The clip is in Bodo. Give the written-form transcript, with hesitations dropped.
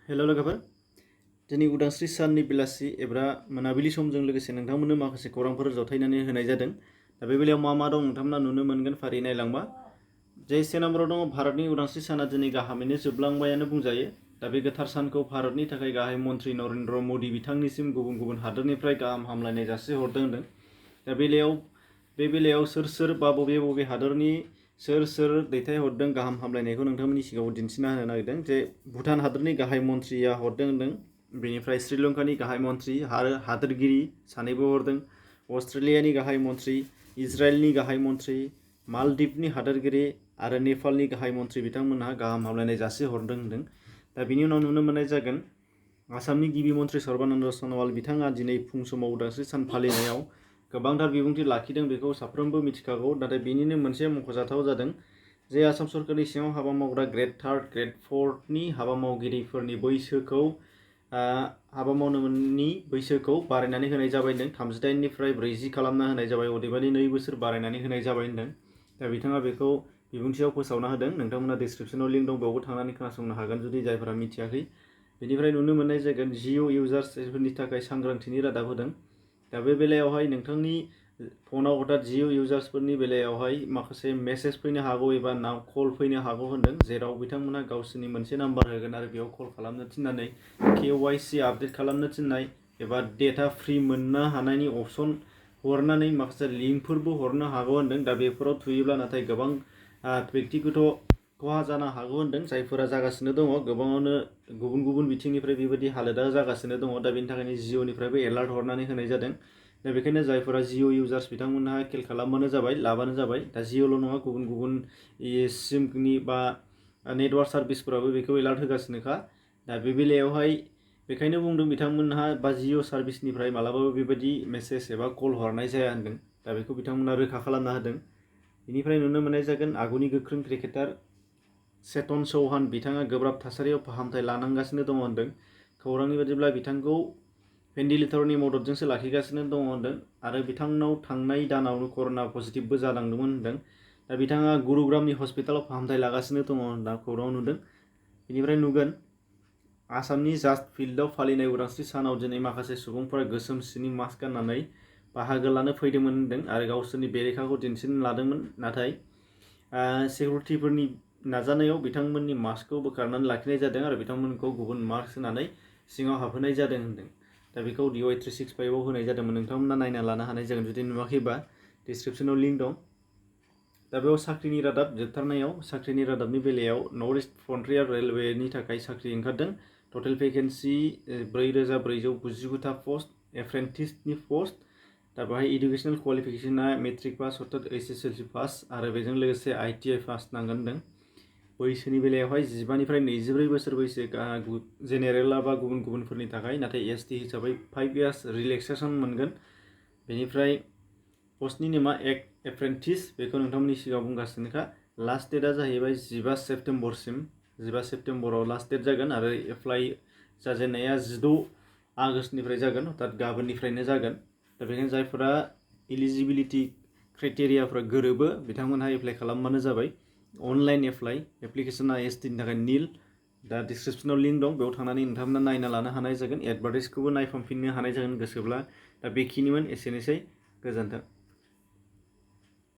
हेल' लोगोफोर दिनै उदांस्रि साननि बेलासि एबा मोनाबिलि समजों लोगोसे नोंथांमोननो माखासे खौरांफोर जथायनानै होनाय जादों। दा बे बेलायाव मा दं नोंथांमोना नुनो मोनगोन फारि नायलांबा। जे से नाम्बाराव दङ भारतनि उदांस्रि साना दिनै गाहामैनो जोबलांबायानो बुंजायो। दा बे गोथार सानखौ भारतनि थाखाय गाहाय मन्त्रि नरेन्द्र मदि बिथांनिसिम गुबुन गुबुन हादोरनिफ्राय गाहाम हामलायनाय जासिहरदों होनदों। दा बे बेलायाव सोर बा बबे हादोरनि सोर दैथायहरदों गाहाम हामलायनायखौ नोंथांमोननि सिगाङाव दिन्थिना होनो नागिरदों। जे भुटान हादोरनि गाहाय मन्थ्रिया हरदों होनदों। बेनिफ्राय श्रीलंकानि गाहाय मन्थ्रि आरो हादोरगिरि सानैबो हरदों। अस्ट्रेलियानि गाहाय मन्थ्रि, इजराइलनि गाहाय मन्थ्रि, मालदीवनि हादोरगिरि आरो नेपालनि गाहाय मन्थ्रि बिथांमोनहा गाहाम हामलायनाय जासिहरदों होनदों। दा बिनि उनाव नुनो मोननाय जागोन आसामनि गिबि मन्थ्रि सर्बानन्द सन'वाल बिथाङा दिनै फुं समाव उदांस्रि सान फालिनायाव गोबांथार बिबुंथि लाखिदों, बेखौ साफ्रोमबो मिथिखागौ। नाथाय बेनिनो मोनसे मख'जाथाव जादों जे आसाम सरकारनि सिङाव हाबा मावग्रा ग्रेड 3, ग्रेड 4नि हाबा मावगिरिफोरनि बैसोखौ हाबा मावनो मोननि बैसोखौ बारायनानै होनाय जाबाय होनदों। 38निफ्राय 40 खालामना होनाय जाबाय, अदेबानि 2 बोसोर बारायनानै होनाय जाबाय होनदों। दा बिथाङा बेखौ बिबुंथियाव फोसावना होदों। नोंथांमोना डिसक्रिप्सनाव लिंक दं, बेयावबो थांनानै खोनासंनो हागोन जुदि जायफोरा मिथियाखै। बेनिफ्राय नुनो मोननाय जागोन जिअ' इउजार्सफोरनि थाखाय सांग्रांथिनि रादाब होदों। दा बे बेलायावहाय नोंथांनि फनाव हथात जिअ' इउजार्सफोरनि बेलायावहाय माखासे मेसेज फैनो हागौ एबा कल फैनो हागौ होनदों, जेराव बिथांमोना गावसोरनि मोनसे नाम्बार होगोन आरो बेयाव कल खालामनो थिननानै KYC आपडेट खालामनो थिननाय एबा डेटा फ्रि मोननो हानायनि अपसन हरनानै माखासे लिंकफोरबो हरनो हागौ होनदों। दा बेफोराव थुयोब्ला नाथाय गोबां बेक्तिगत खहा जानो हागौ होनदों, जायफोरा जागासिनो दङ। गोबाङावनो गुबुन बिथिंनिफ्राय बेबायदि हालोदा जागासिनो दङ। दा बेनि थाखायनो जिअ'निफ्रायबो एलार्ट हरनानै होनाय जादों। दा बेखायनो जायफोरा जिअ' इउजार्स बिथांमोनहा खेल खालामबानो जाबाय, लाबानो जाबाय। दा जिअ'ल' नङा, गुबुन सिमनि बा नेटवार्क सार्भिसफोराबो बेखौ एलार्ट होगासिनोखा। दा बे बेलायावहाय बेखायनो बुंदों बिथांमोनहा बा जिअ' सार्भिसनिफ्राय मालाबाबो बेबायदि मेसेज एबा कल हरनाय जाया होनदों। दा बेखौ बिथांमोना रोखा खालामना होदों। बेनिफ्राय नुनो मोननाय जागोन आगुनि गोख्रों क्रिकेटार चेतन चौहान बिथाङा गोब्राब थासारियाव फाहामथाय लानांगासिनो दङ होनदों। खौरांनि बादिब्ला बिथांखौ भेन्टिलेटरनि मददजोंसो लाखिगासिनो दङ होनदों आरो बिथांनाव थांनाय दानावनो कर'ना पजिटिभबो जालांदोंमोन होनदों। दा बिथाङा गुरुग्रामनि हस्पिटालाव फाहामथाय लागासिनो दङ होनना खौरां नुदों। बेनिफ्राय नुगोन आसामनि जास्ट फिल्डआव फालिनाय उदांस्रि सानाव दिनै माखासे सुबुंफोरा गोसोम सिनि मास्क गाननानै बाहागो लानो फैदोंमोन होनदों आरो गावसोरनि बेरेखाखौ दिन्थिनो लादोंमोन। नाथाय सिकिउरिटिफोरनि नाजानायाव बिथांमोननि मास्कखौ बोखारनानै लाखिनाय जादों आरो बिथांमोनखौ गुबुन मास्क होनानै सिङाव हाबहोनाय जादों होनदों। दा बेखौ DY 365आव होनाय जादोंमोन। नोंथांमोना नायना लानो हानाय जागोन जुदि नुवाखैबा, डिसक्रिप्सनाव लिंक दं। दा बेयाव साख्रिनि रादाब जोबथारनायाव साख्रिनि रादाबनि बेलायाव नर्थ इस्ट फ्रन्टियार रेलवेनि थाखाय साख्रि ओंखारदों। टटेल भेकेन्सि 4499 पस्ट, एप्रेन्टिसनि पस्ट। दा बेहाय इडुकेसनेल क्वालिफिकेसना मेट्रिक पास अर्थात SSLC पास आरो बेजों लोगोसे ITI पास नांगोन होनदों। बैसोनि बेलायावहाय 15निफ्राय 24 बोसोर बैसो जेनेरेला बा गुबुनफोरनि थाखाय, नाथाय ST हिसाबै 5 इयार्स रिलेक्सेसन मोनगोन। बेनिफ्राय पस्टनि नेमा एप्रेन्टिस, बेखौ नोंथांमोननि सिगाङाव बुंगासिनोखा। लास्ट डेटआ जाहैबाय 15 सेप्तेम्बरसिम। 15 सेप्तेम्बराव लास्ट डेट जागोन आरो एप्लाइ जाजेननाया 16 आगष्टनिफ्राय जागोन, अर्थात गाबोननिफ्रायनो जागोन। दा बेखायनो जायफोरा इलिजिबिलिटि क्राइटेरियाफ्रा गोरोबो बिथांमोनहा एप्लाइ खालामबानो जाबाय। अनलाइन एप्लिकेसना STनि थाखाय निल। दा डिसक्रिप्सनाव लिंक दं, बेयाव थांनानै नोंथांमोना नायना लानो हानाय जागोन। एडभार्टाइजखौबो नायफामफिननो हानाय जागोन गोसोब्ला। दा बेखिनिमोन, एसेनोसै, गोजोन्थों।